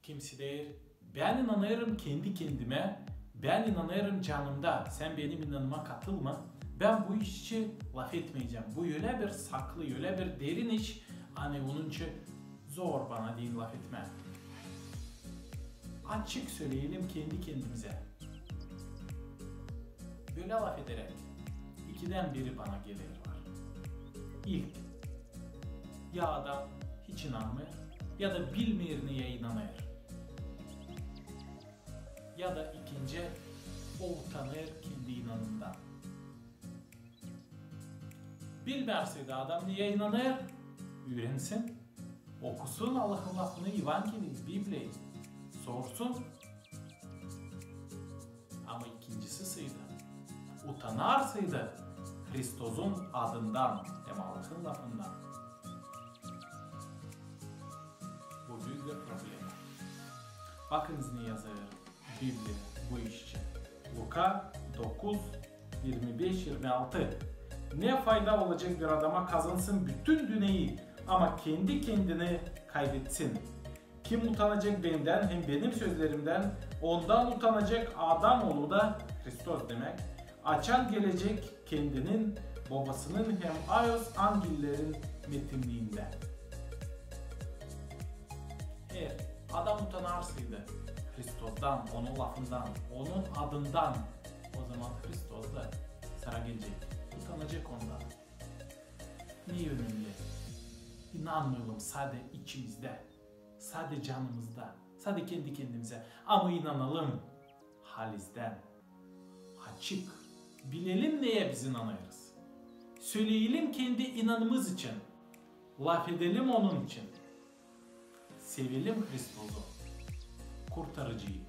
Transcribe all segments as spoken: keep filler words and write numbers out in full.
Kimisi deer: "Bän inanêrım kendi-kendimä, bän inanêrım canımda, sän benim inanıma katılma, bän bu iş için lafetmeycäm." Bu ölä bir saklı, ölä bir derin iş, ani onun için zor bana deyni lafetmää. Açık söleyelim kendi-kendimizä. Bölä lafederäk, ikidän biri bana geler var. İlk, ya adam hiç inanmêêr, ya da bilmeer, neyä inanêr. Ya da ikinci, o utanêr kendi inanımından. Bilmärseydi adam, neyä inanêr, üürensin, okusun Allahın lafını, Evangeliyi, Bibliyayı, sorsun. Ama ikincisi saydı, utanarsaydı Hristosun adından hem Allahın lafından, bu büük bir problema. Bakınız, ne yazêr Bibliya bu iş için. Luka dokuz, irmi beş, irmi altı. "Ne fayda olacek bir adama kazansın bütün düneyi, ama kendi-kendini kaybetsin? Kim utanacek Bendän hem Benim sözlerimdän, ondan utanacek Adam Oolu da", Hristos demäk, "açan gelecek Kendinin, Bobasının hem ayoz angillerin metinliindä". Eer adam utanarsaydı Hristostan, Onun lafından, Onun adından, ozaman Hristos da sora gelecek, utanacek Ondan. Ne önemli, inanmayalım sade içimizdä, sade canımızda, sade kendi-kendimizä, ama inanalım halizdän, açık, bilelim, neyä biz inanêrız. Söleyelim kendi inanımız için, lafedelim onun için. Sevelim Hristosu, Kurtarıcıyı.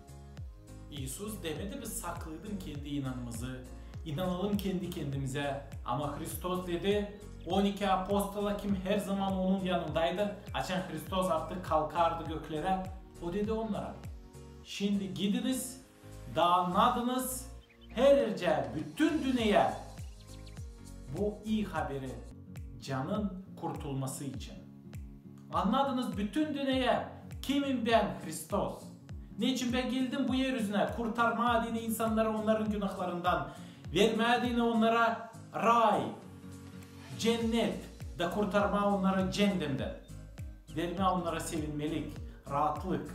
İisus demedi biz saklayalım kendi inanımızı, inanalım kendi-kendimizä, ama Hristos dedi on iki apostola, kim herzaman Onun yanındaydı, açan Hristos artık kalkardı göklerä, O dedi onnara: "Şindi gidiniz da annadınız her ercä, bütün dünneyä bu ii haberi canın kurtulması için. Annadınız bütün dünneyä, kimim Bän, Hristos. Neçin Bän geldim bu er üzünä, kurtarmaa deyni insannarı onnarın günahlarından, vermää deyni onnara ray, cennet, da kurtarmaa onnarı ceennemdän, vermää onnara sevinmelik, raatlık,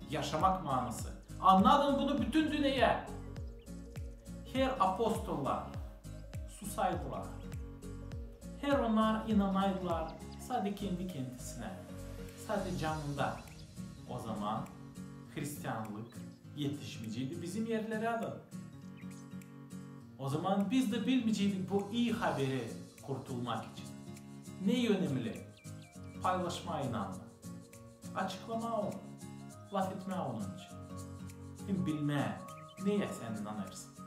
yaşamak maanası. Annadın bunu bütün dünneyä." Her apostollar susaydılar. Her onnar inanaydılar sade kendi-kendisinä, sade canında. Ozaman hristianlık etişmeyeceydi bizim erlerä dä. Ozaman biz dä bilmeyeceydik bu ii haberi kurtulmak için. Ne önemli? Paylaşmaa inanımı, açıklamaa onu, lafetmää onun için. Hem bilmää, neyä sän inanêrsın.